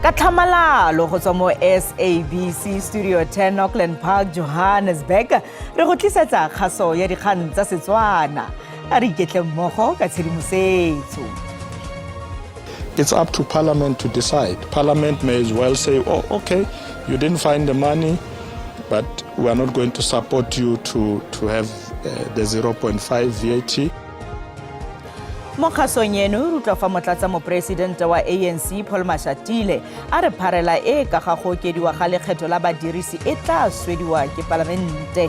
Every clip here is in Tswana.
Ka tlhamalalo go tswa mo SABC Studio 10 Auckland Park, Johannesburg, re go tlisetsa kgaso ya dikgang tsa Setswana. A re iketle mmogo ka tshedimosetso. It's up to Parliament to decide. Parliament may as well say, oh, okay, you didn't find the money, but we are not going to support you to have the 0.5 VAT. Mo kgasong eno re utlwa fa motlatsa moporesidente wa ANC Paul Mashatile a re pharela e ka ga go okediwa ga lekgetho la badirisi e tla swediwa ke palamente.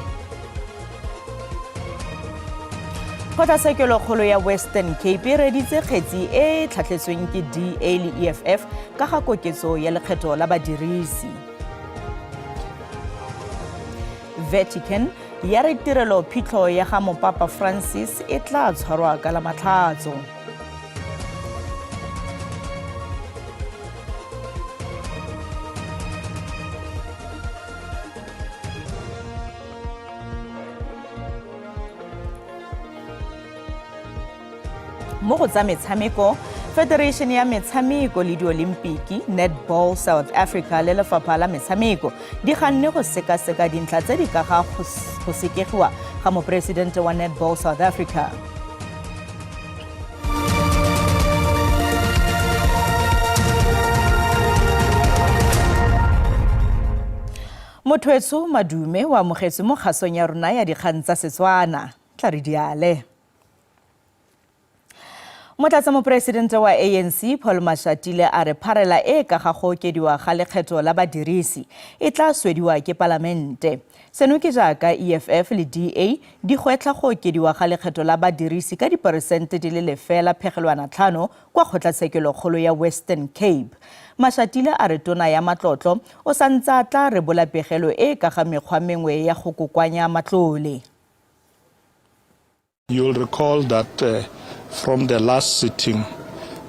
Kgotlatshekelokgolo ya Western Cape e reditse kgetsi e e tlhatlhetsweng ke DA le EFF ka ga koketso ya lekgetho la badirisi. Vatican ya re tirelo phitlho ya ga Mopapa Francis e tla tshwarwa ka la Matlhatso. Mo go tsa metshameko, Federation ya Metshameko le Diolimpiki, Netball South Africa le Lefapha la Metshameko di ganne go sekaseka dintlha tse di ka ga go sekegiwa ga moporesidente wa Netball South Africa. Mothoetsho Madume o amogetswe mo kgasong ya rona ya dikgang tsa Setswana. Tla re diale. Motlatsa moporesidente wa ANC Paul Mashatile a re pharela e ka ga go okediwa ga lekgetho la badirisi e tla swediwa ke palamente. Seno ke jaaka EFF le DA di gwetlha go okediwa ga lekgetho la badirisi ka diperesente di le 0.5 kwa kgotlatshekelokgolo ya Western Cape. Mashatile a re tona ya matlotlo o santse a tla rebola pegelo e ka ga mekgwa mengwe ya go kokoanya matlole. You'll recall that from the last sitting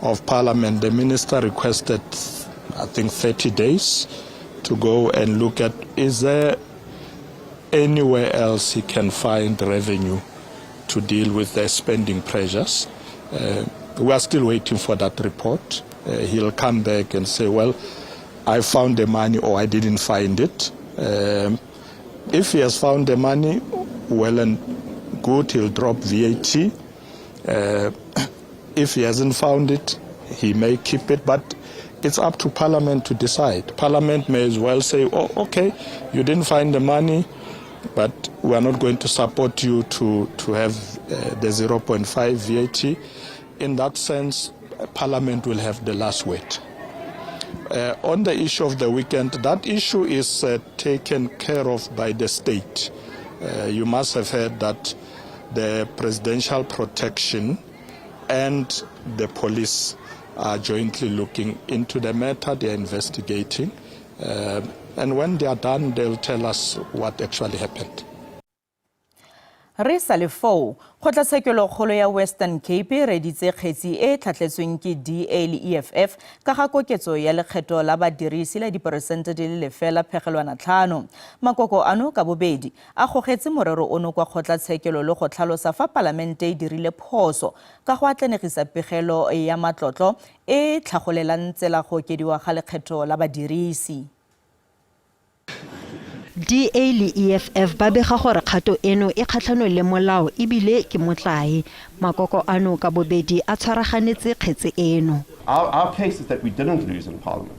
of Parliament, the minister requested, I think, 30 days to go and look at, is there anywhere else he can find revenue to deal with the spending pressures? We are still waiting for that report. He'll come back and say, well, I found the money or I didn't find it. If he has found the money, well and good, he'll drop VAT. If he hasn't found it, he may keep it, but it's up to Parliament to decide. Parliament may as well say, oh, okay, you didn't find the money, but we are not going to support you to have the 0.5 VAT. In that sense, Parliament will have the last word. On the issue of the weekend, that issue is taken care of by the state. You must have heard that the presidential protection and the police are jointly looking into the matter. They are investigating. And when they are done, they'll tell us what actually happened. Re sa le foo, kgotlatshekelokgolo ya Western Cape e reditse kgetsi e e tlhatlhetsweng ke DA le EFF ka ga koketso ya lekgetho la badirisi la diperesente di le 0.5. Makoko ano ka bobedi a gogetse morero ono kwa kgotlatshekelo le go tlhalosa fa palamente e dirile phoso ka go atlanegisa pegelo ya matlotlo e e tlhagolelang tsela go okediwa ga lekgetho la badirisi. DA le EFF ba bega gore kgato eno e kgatlhanong le molao ebile ke motlae. Makoko ano ka bobedi a tshwaraganetse kgetse eno. Our case is that we didn't lose in Parliament.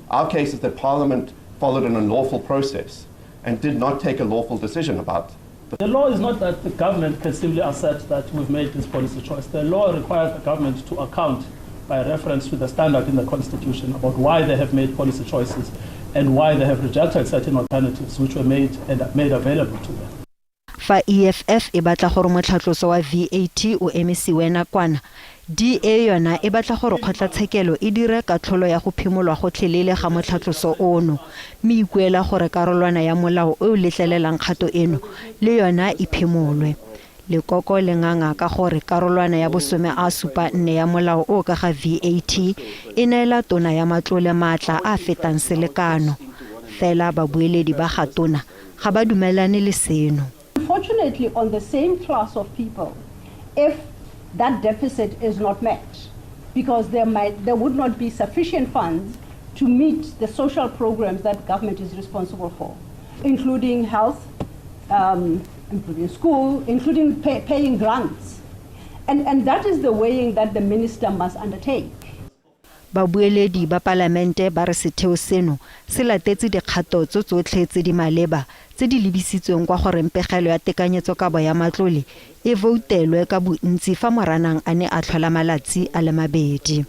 Our case is that Parliament followed an unlawful process and did not take a lawful decision about The law is not that the government can simply assert that we've made this policy choice. The law requires the government to account by reference to the standard in the Constitution about why they have made policy choices and why they have rejected certain alternatives which were made and made available to them. Fa EFF e batla gore motlhatloso wa VAT o emisiwe nakwana, DA yona e batla gore kgotlatshekelo e dire katlholo ya go phimolwa gotlhelele ga motlhatloso ono, mme ikuela gore karolwana ya molao o o letlelelang kgato eno le yona e phimolwe. Lekoko le nganga ka gore karolwana ya bo 74 ya molao o ka ga VAT e neela tona ya matlole maatla a fetang selekano. Fela babueledi ba ga tona ga ba dumelane le seno. Unfortunately, on the same class of people, if that deficit is not met, because there would not be sufficient funds to meet the social programs that government is responsible for, including health, including school, including paying grants. And that is the weighing that the minister must undertake. Babueledi ba palamente ba re setheo seno se latetse dikgato tso tsotlhe tse di maleba tse di lebisitsweng kwa goreng pegelo ya tekanyetsokabo ya matlole e voutelwe ka bontsi fa Moranang a ne a tlhola malatsi a le mabedi.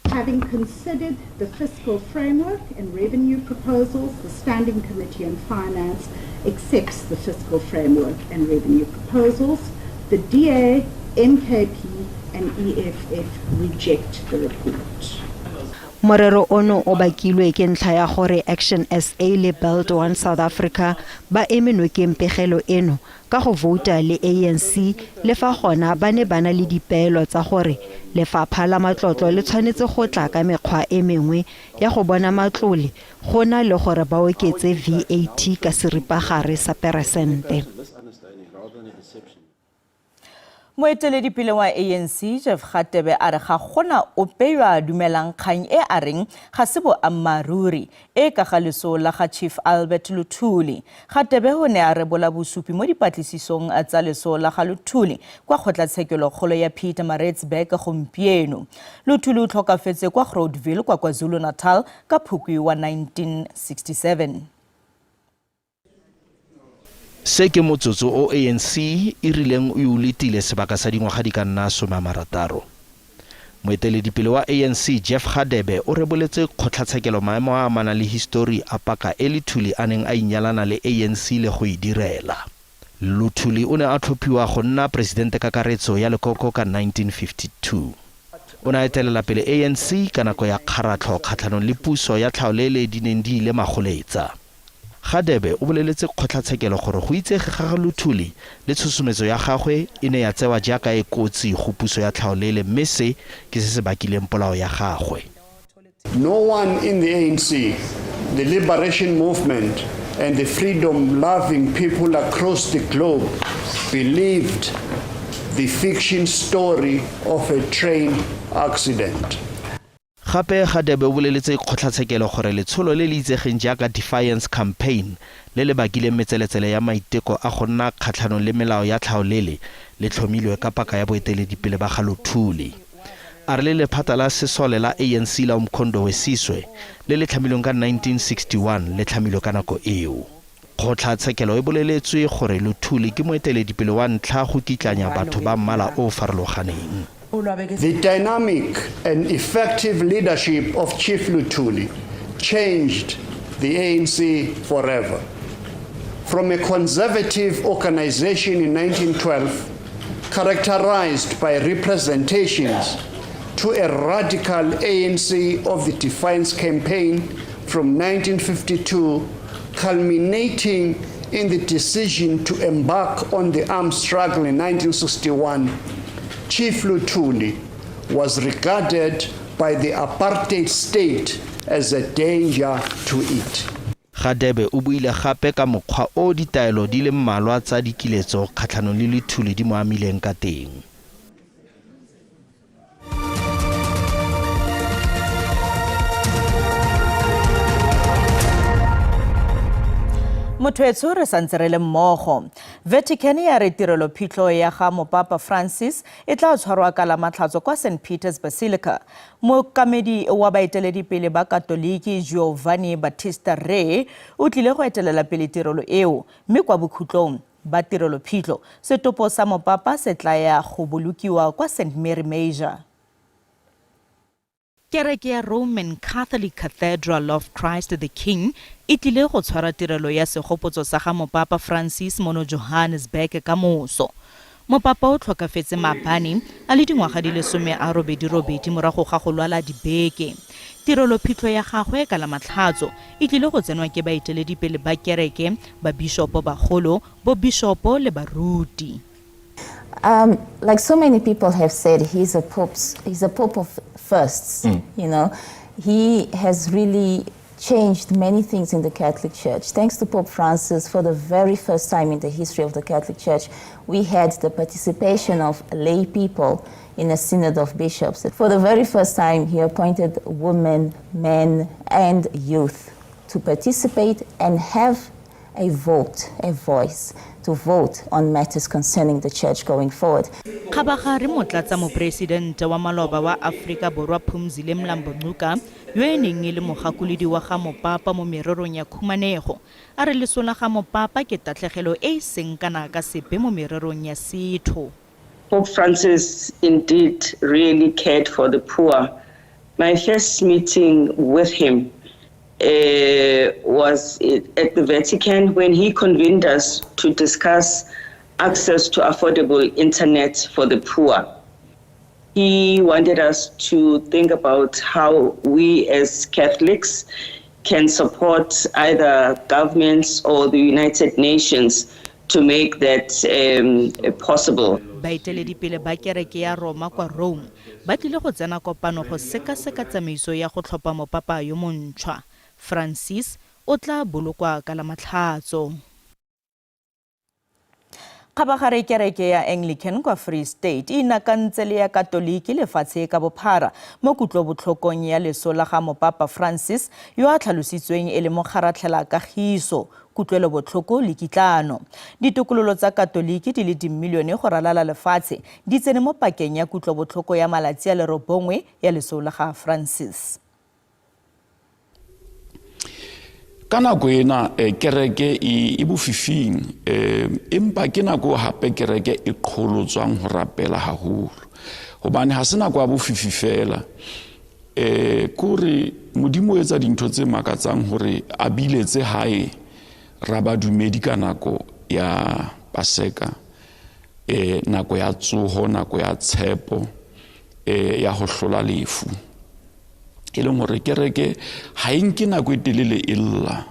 Having considered the fiscal framework and revenue proposals, the Standing Committee on Finance accepts the fiscal framework and revenue proposals. The DA, MKP and EFF reject the report. Morero ono o bakilwe ke ntlha ya gore Action SA le Build One South Africa ba eme nokeng pegelo eno ka go vouta le ANC, le fa gona ba ne ba na le dipeelo tsa gore lefapha la matlotlo le tshwanetse go tla ka mekgwa e mengwe ya go bona matlole go na le gore ba oketse VAT ka seripagare sa peresente. Moeteledipele wa ANC Jeff Gatebe a re ga gona ope yo a dumelang kgang e a reng ga se boammaaruri e ka ga leso la ga Chief Albert Luthuli. Gatebe o ne a rebola bosupi mo dipatlisisong tsa leso la ga Luthuli kwa kgotlatshekelokgolo ya Pietermaritzburg gompieno. Luthuli o tlhokafetse kwa Groutville kwa KwaZulu-Natal ka Phukwi wa 1967. Se ke motsotso o ANC e rileng o o letile sebaka sa dingwaga di ka nna 60. Moeteledipele wa ANC Jeff Gadebe o reboletse kgotlatshekelo maemo a amanang le histori a paka e Luthuli a neng a inyalana le ANC le go e direla. Luthuli o ne a tlhophiwa go nna presidente kakaretso ya lekoko ka 1952. O ne a etelela pele ANC ka nako ya kgaratlho kgatlhanong le puso ya tlhaolele di neng di ile magoletsa. Gadebe o boleletse kgotlatshekelo gore go itsege ga ga Luthuli le tshosometso ya gagwe e ne ya tsewa jaaka e kotsi go puso ya tlhaolele, mme se ke se se bakileng polao ya gagwe. No one in the ANC, the liberation movement and the freedom-loving people across the globe believed the fiction story of a train accident. Gape Gadebe o boleletse kgotlatshekelo gore letsholo le le itsegeng jaaka Defiance Campaign le le bakileng metseletsele ya maiteko a go nna kgatlhanong le melao ya tlhaolele le tlhomilwe ka paka ya boeteledipele ba ga Luthuli. A re le lephata la sesole la ANC la Umkhonto weSizwe le le tlhamilweng ka 1961 le tlhamilwe ka nako eo. Kgotlatshekelo e boleletswe gore Luthuli ke moeteledipele wa ntlha go kitlanya batho ba mmala o farologaneng. The dynamic and effective leadership of Chief Luthuli changed the ANC forever. From a conservative organization in 1912, characterized by representations, to a radical ANC of the Defiance Campaign from 1952, culminating in the decision to embark on the armed struggle in 1961, Chief Luthuli was regarded by the apartheid state as a danger to it. Gadebe o buile gape ka mokgwa o ditaelo di le mmalwa tsa dikiletso kgatlhanong le Luthuli di mo amileng ka teng. Motho etsho re santse re le mmogo. Vatican ya re tirelo phitlho ya ga Mopapa Francis e tla tshwarwa ka la Matlhatso kwa St Peter's Basilica. Mookamedi wa baeteledipele ba Katoliki Giovanni Battista Re o tlile go etelela pele tirelo eo, mme kwa bokhutlong ba tirelo phitlho setopo sa Mopapa se tla ya go bolokiwa kwa St Mary Major. Kereke ya Roman Catholic Cathedral of Christ the King e tlile go tshwara tirelo ya segopotso sa ga Mopapa Francis mono Johannesburg ka moso. Mopapa o tlhokafetse maabane a le dingwaga di le 88 morago ga go lwala dibeke. Tirelo phitlho ya gagwe ka la Matlhatso e tlile go tsenwa ke baeteledipele ba kereke, babishopo bagolo, bobishopo le baruti. Like so many people have said, he's a pope of firsts. You know, he has really changed many things in the Catholic Church. Thanks to Pope Francis, for the very first time in the history of the Catholic Church, we had the participation of lay people in a synod of bishops. For the very first time, he appointed women, men, and youth to participate and have a vote, a voice, to vote on matters concerning the church going forward. Kgabagare motlatsa moporesidente wa maloba wa Aforika Borwa Phumzile Mlambo-Ngcuka yo e neng e le mogakolodi wa ga mopapa mo mererong ya khumanego a re leso la ga mopapa ke tatlhegelo e e seng kana ka sepe mo mererong ya setho. Pope Francis indeed really cared for the poor. My first meeting with him was at the Vatican when he convened us to discuss access to affordable internet for the poor. He wanted us to think about how we as Catholics can support either governments or the United Nations to make that possible. Baeteledipele ba kereke ya Roma kwa Rome ba tlile go tsena kopano go sekaseka tsamaiso ya go tlhopha mopapa yo montšhwa. Francis o tla bolokwa ka Lamatlhatso. Kgabagare kereke ya Anglican kwa Free State e inakantse le ya Katoliki lefatshe ka bophara mo kutlobotlhokong ya leso la ga mopapa Francis yo a tlhalositsweng e le mokgaratlhela kagiso, kutlwelobotlhoko le kitlano. Ditokololo tsa Katoliki di le dimilione go ralala lefatshe di tsene mo pakeng ya kutlobotlhoko ya malatsi a le 9 ya leso la ga Francis. Ka nako ena kereke e bofifing, empa ke nako hape kereke e qholotswang ho rapela haholo, hobane ha se nako ya bofifi fela. Kore Modimo o etsa dintho tse makatsang hore a biletse hae ra badumedi ka nako ya Paseka, nako ya tsoho, nako ya tshepo, ya ho hlola lefu. E leng hore kereke ha e nke nako e telele e lla.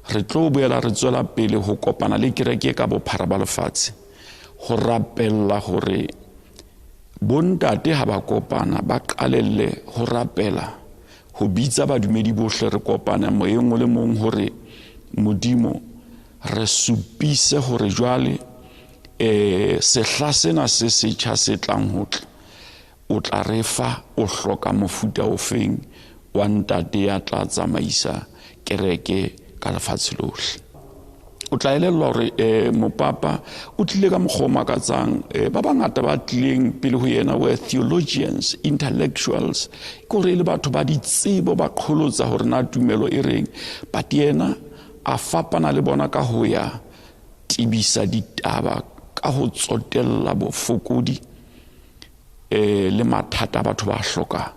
Re tlo boela re tswela pele ho kopana le kereke ka bophara ba lefatshe ho rapella hore bontate ha ba kopana ba qalelle ho rapela, ho bitsa badumedi bohle re kopana moyeng o le mong hore Modimo re supise hore jwale sehla sena se setjha se tlang ho tla, o tla re fa o hloka mofuta ofeng wa ntate ya tla tsamaisa kereke ka lefatshe lohle. O tla elellwa hore mopapa o tlile ka mokgwa o makatsang. Ba bangata ba tlileng pele ho yena were theologians, intellectuals, ke hore e le batho ba ditsebo, ba qholotsa hore na tumelo e reng, but yena a fapana le bona ka ho ya tebisa ditaba ka ho tsotella bofokodi le mathata a batho ba hlokang.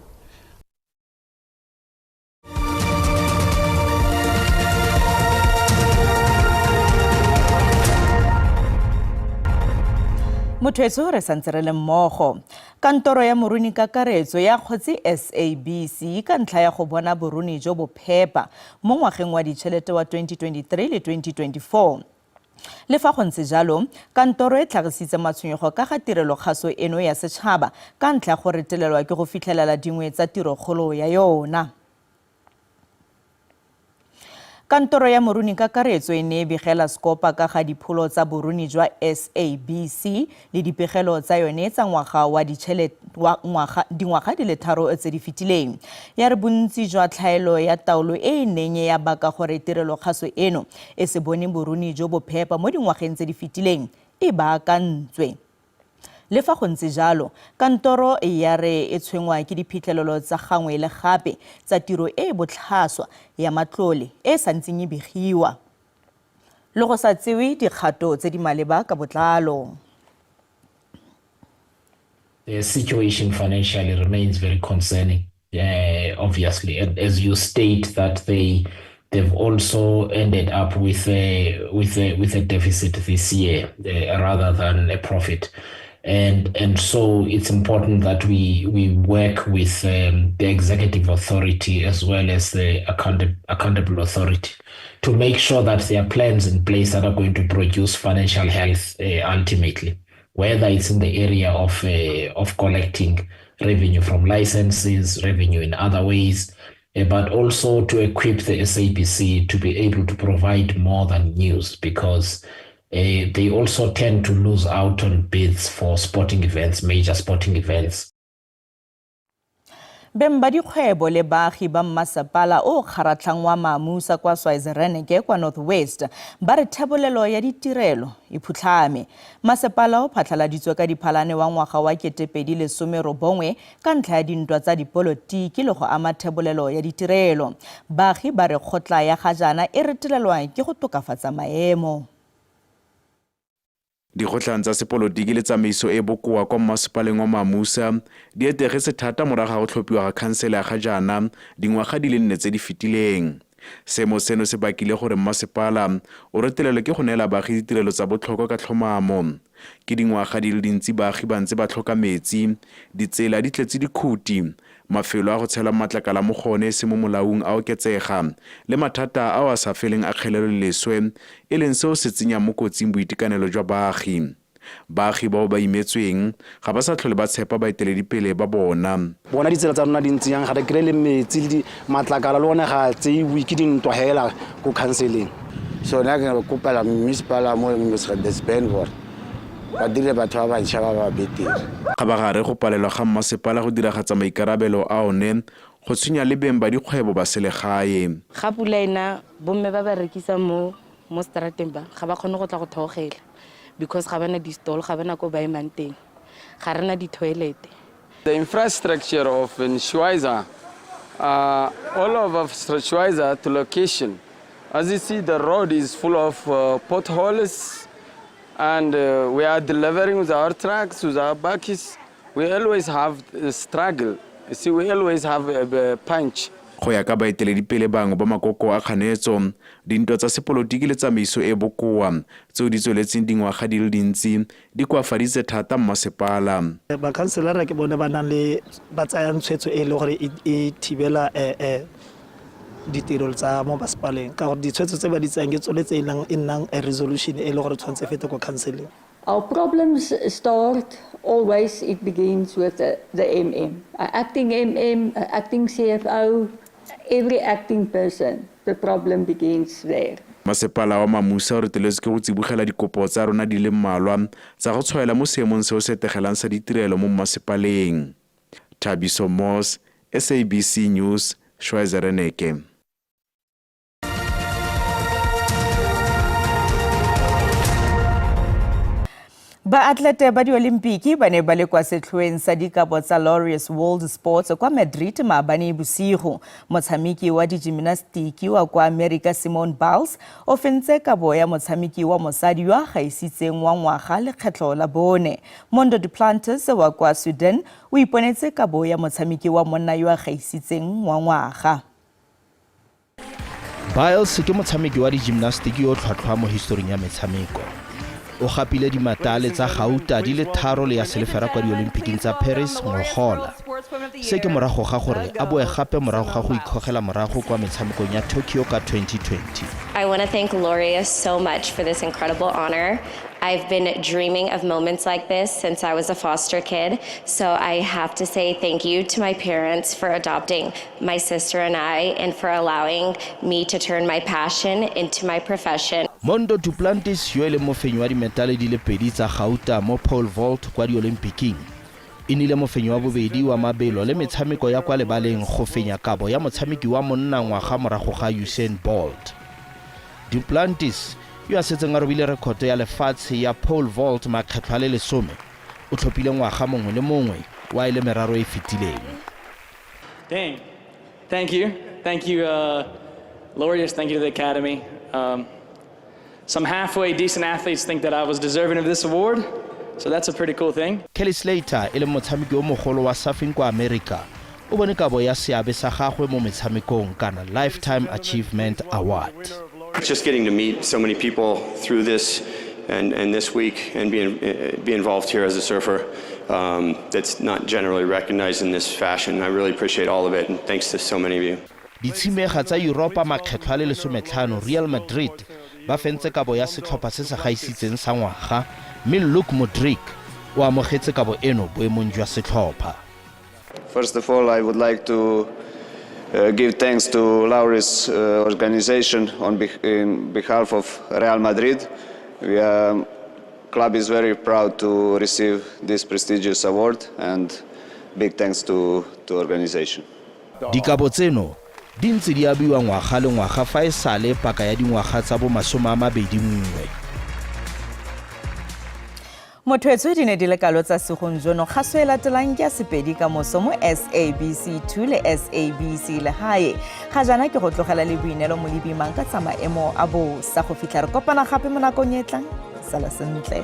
Motho re santse re le mmogo. Kantoro ya moruni kakaretso ya kgotsi SABC ka ntlha ya go bona boruni jo bo phepa mo ngwageng wa ditšhelete wa 2023 le 2024. Le fa go ntse jalo, kantoro e tlhagisitse matshwenyego ka ga tirelokgaso eno ya setšhaba ka ntlha ya go retelelwa ke go fitlhelela dingwe tsa tirokgolo ya yona. Kantoro ya moruni kakaretso e ne e begela Scopa ka ga dipholo tsa boruni jwa SABC le dipegelo tsa yone tsa ngwaga wa ditšhelete wa ngwaga dingwaga di le 3 tse di fetileng. Ya re bontsi jwa tlhaelo ya taolo e e neng ya baka gore tirelokgaso eno e se bone boruni jo bo phepa mo dingwageng tse di fetileng e baakantswe. Le fa go ntse jalo, kantoro ya re e tshwenngwa ke diphitlhelelo tsa gangwe le gape tsa tiro e e botlhaswa ya matlole e e santseng e begiwa le go sa tsewe dikgato tse di maleba ka botlalo. The situation financially remains very concerning, obviously, and as you state that they've also ended up with a deficit this year, rather than a profit. And so it's important that we work with the executive authority as well as the accountable authority to make sure that there are plans in place that are going to produce financial health ultimately, whether it's in the area of collecting revenue from licenses, revenue in other ways. But also to equip the SABC to be able to provide more than news, because they also tend to lose out on bids for sporting events, major sporting events. Beng ba dikgwebo le baagi ba mmasepala o kgaratlhang wa Mamusa kwa Schweizer-Reneke kwa North West ba re thebolelo ya ditirelo e phutlhame. Masepala o phatlhaladitswe ka Diphalane wa ngwaga wa 2019 ka ntlha ya dintwa tsa dipolotiki le go ama thebolelo ya ditirelo. Baagi ba re kgotla ya ga jaana e retelelwa ke go tokafatsa maemo. Dikgotlhang tsa sepolotiki le tsamaiso e bokoa kwa mmasepaleng wa Mamusa di etegetse thata morago ga go tlhophiwa ga khansele ya ga jaana dingwaga di le 4 tse di fetileng. Seemo seno se bakile gore mmasepala o retelelwe ke go neela baagi ditirelo tsa botlhokwa ka tlhomamo. Ke dingwaga di le dintsi baagi ba ntse ba tlhoka metsi, ditsela di tletse dikhuti, mafelo a go tshelwang matlakala mo go one e se mo molaong a oketsega, le mathata ao a sa feleng a kgelelo le leswe, e leng seo se tsenyang mo kotsing boitekanelo jwa baagi. Baagi bao ba imetsweng ga ba sa tlhole ba tshepa baeteledipele ba bona. Bona ditsela tsa rona di ntse jang, ga re kry-e le metsi le matlakala le one ga a tseiwe, ke dintwa hela ko khanseleng. So nna ke kopela municipal mo Mercedes-Benz gore ba dire batho ba bantšha ba ba betere. Kgabagare go palelwa ga mmasepala go diragatsa maikarabelo a one go tshwenya le beng ba dikgwebo ba selegae. Ga pula ena, bomme ba ba rekisang mo mo strateng ba ga ba kgone go tla go theogela because ga bana di-stall, ga bana ko ba emang teng, ga rena di-toilet. The infrastructure of Schweizer, all over Schweizer to location. As you see, the road is full of potholes, and we are delivering with our trucks, with our buckets. We always have a struggle. You see, we always have a punch. Go ya ka baeteledipele bangwe ba makoko a kganetso, dintwa tsa sepolotiki le tsamaiso e bokoa tseo di tsweletseng dingwaga di le dintsi di koafaditse thata mmasepala. Bakhanselara ke bone ba nang le ba tsayang tshwetso e le gore e thibela ditirelo tsa mo masepaleng, ka gore ditshwetso tse ba di tsayang ke tsone tse e nnang resolution e le gore tshwanetse fete ko counseling. Our problems start always, it begins with the MM. Acting MM, acting CFO, every acting person, the problem begins there. Masepala wa Mamusa o reteletswe ke go tsibogela dikopo tsa rona di le mmalwa tsa go tshwaela mo seemong seo se etegelang sa ditirelo mo mmasepaleng. Thabiso Moss, SABC News, Schweizer-Reneke. Baatlete ba diolimpiki ba ne ba le kwa setlhoeng sa dikabo tsa Laureus World Sports kwa Madrid maabane bosigo. Motshameki wa dijimnastiki wa kwa America Simone Biles o fentse kabo ya motshameki wa mosadi yo a gaisitseng wa ngwaga lekgetlho la bone. Mondo Duplantis wa kwa Sweden o iponetse kabo ya motshameki wa monna yo a gaisitseng wa ngwaga. Biles ke motshameki wa dijimnastiki yo o tlhwatlhwa mo historing ya metshameko. O gapile dimatale tsa gauta di le 3 le ya selefera kwa diolimpiking tsa Paris ngogola. Se ke morago ga gore a boe gape morago ga go ikgogela morago kwa metshamekong ya Tokyo ka 2020. I want to thank Laureus so much for this incredible honor. I've been dreaming of moments like this since I was a foster kid, so I have to say thank you to my parents for adopting my sister and I and for allowing me to turn my passion into my profession. Mondo Duplantis yo e leng mofenyi wa dimetale di le 2 tsa gauta mo pole vault kwa diolimpiking e nnile mofenyi wa bobedi wa mabelo le metshameko ya kwa lebaleng go fenya kabo ya motshameki wa monna ngwaga morago ga Usain Bolt. Duplantis yo a setseng a robile rekoto ya lefatshe ya pole vault makgetlho a le 10 o tlhophile ngwaga mongwe le mongwe wa e le meraro e fetileng. Dang. Thank you. Thank you, Laureus. Thank you to the Academy. Some halfway decent athletes think that I was deserving of this award, so that's a pretty cool thing. Kelly Slater e leng motshameki o mogolo wa surfing kwa America o bone kabo ya seabe sa gagwe mo metshamekong kana Lifetime Achievement Award. Just getting to meet so many people through this and this week and be involved here as a surfer that's not generally recognized in this fashion. I really appreciate all of it, and thanks to so many of you. Ditshimega tsa Europa makgetlho a le 15 Real Madrid ba fentse kabo ya setlhopha se se gaisitseng sa ngwaga, mme Luke Modric o amogetse kabo eno boemong jwa setlhopha. First of all, I would like to give thanks to Laureus organization in behalf of Real Madrid. We club is very proud to receive this prestigious award, and big thanks to organization. Dikabo tseno di ntse di abiwa ngwaga le ngwaga fa e sale paka ya dingwaga tsa bo 21. Motho di ne di le kalo tsa segong jono kgaso e latelang ke ya Sepedi ka moso mo SABC 2 le SABC Lehae. Ga jaana ke go tlogela le Boineelo Molebimang ka tsa maemo a bosa go fitlha re kopana gape mo nakong e tlang. Sala sentle.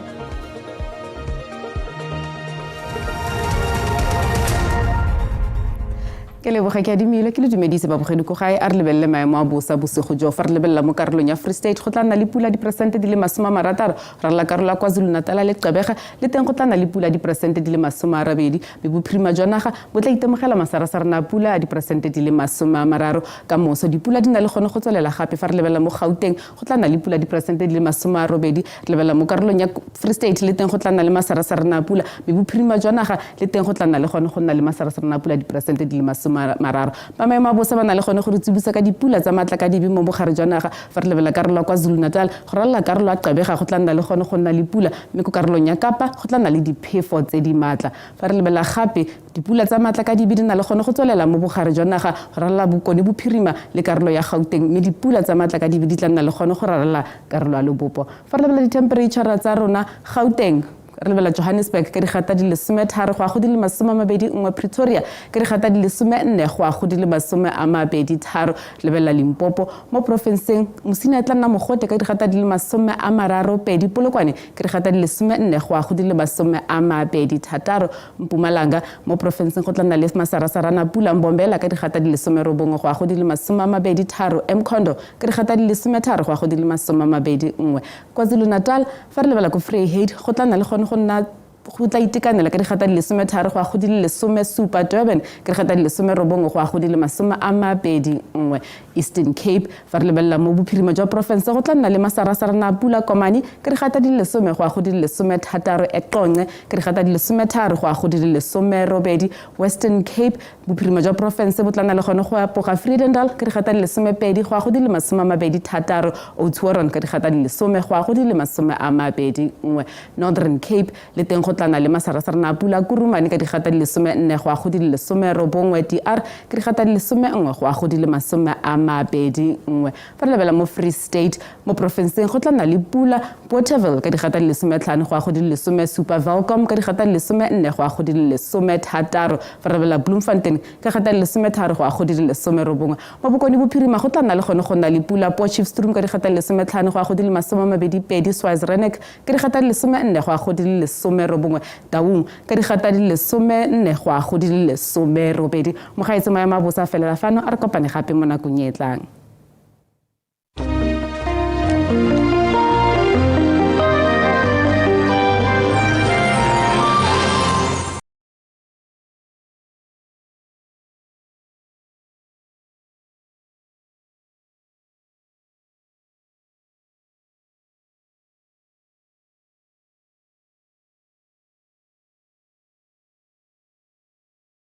Ke leboga ke adimile ke le dumedise babogedi ko gae a re lebelele maemo a bosa bosigo jo. Fa re lebelela mo karolong ya Free State go tla nna le pula diperesente di le 60, ralla karolo ya KwaZulu-Natal le Gqeberha le teng go tla nna le pula diperesente di le 80, mme bophirima jwa naga bo tla itemogela masarasarana a pula a diperesente di le 30. Ka moso dipula di na le gone go tswelela gape. Fa re lebelela mo Gauteng go tla nna le pula diperesente di le 80, re lebelela mo karolong ya Free State le teng go tla nna le masarasarana a pula, mme bophirima jwa naga le teng go tla nna le gone go nna le masarasarana a pula diperesente di le 30. Ba maemo a bosa ba na le gone go re tsibisa ka dipula tsa matlakadibe mo bogare jwa naga. Fa re lebelela karolo ya KwaZulu-Natal go ralala karolo ya Gqeberha go tla nna le gone go nna le pula, mme ko karolong ya Kapa go tla nna le diphefo tse di maatla. Fa re lebelela gape dipula tsa matlakadibe di na le gone go tswelela mo bogare jwa naga go ralala Bokone Bophirima le karolo ya Gauteng, mme dipula tsa matlakadibe di tla nna le gone go ralala karolo ya Lebopo. Fa re lebelela di-temperature tsa rona Gauteng, re lebelela Johannesburg ka digata di le 13 go ya go di le 21, Pretoria ka digata di le 14 go ya go di le 23. Re lebelela Limpopo mo porofenseng Mosina e tla nna mogote ka digata di le 32, Polokwane ka digata di le 14 go ya go di le 26. Mpumalanga mo porofenseng go tla nna le masarasarana pula, Mbombela ka digata di le 19 go ya go di le 23, Mkhondo ka digata di le 13 go ya go di le 21. KwaZulu-Natal fa re lebela ko Vryheid go tla nna le gone go nna go tla itekanela ka digata di le 13 go ya go di le 17, Durban ka digata di le 19 go ya go di le 21. Eastern Cape fa re lebelela mo bophirima jwa porofense go tla nna le masarasarana a pula, Komani ka digata di le 10 go ya go di le 16, Eqonce ka digata di le 13 go ya go di le 18. Western Cape bophirima jwa porofense bo tla nna le gone go apoga, Vredendal ka digata di le 12 go ya go di le 26, Oudtshoorn ka digata di le 10 go ya go di le 21. Northern Cape le teng go tla nna le masarasarana a pula, Kurumane ka digata di le 14 go ya go di le 19, DR ka digata di le 11 go ya go di le 21. Fa re lebela mo Free State mo porofenseng go tla nna le pula, Waterville ka digata di le 15 go ya go di le 17, Welkom ka digata di le 14 go ya go di le 16. Fa re lebela Bloemfontein ka digata di le 13 go ya go di le 19. Mo Bokone Bophirima go tla nna le gone go nna le pula, Potchefstroom ka digata di le 15 go ya go di le 22, Swaziland ka digata di le 14 go ya go di le 19, Taung ka digata di le 14 go ya go di le 18. Mogaetsi maemo a bosa a felela fano, a re kopane gape mo nakong e tlang.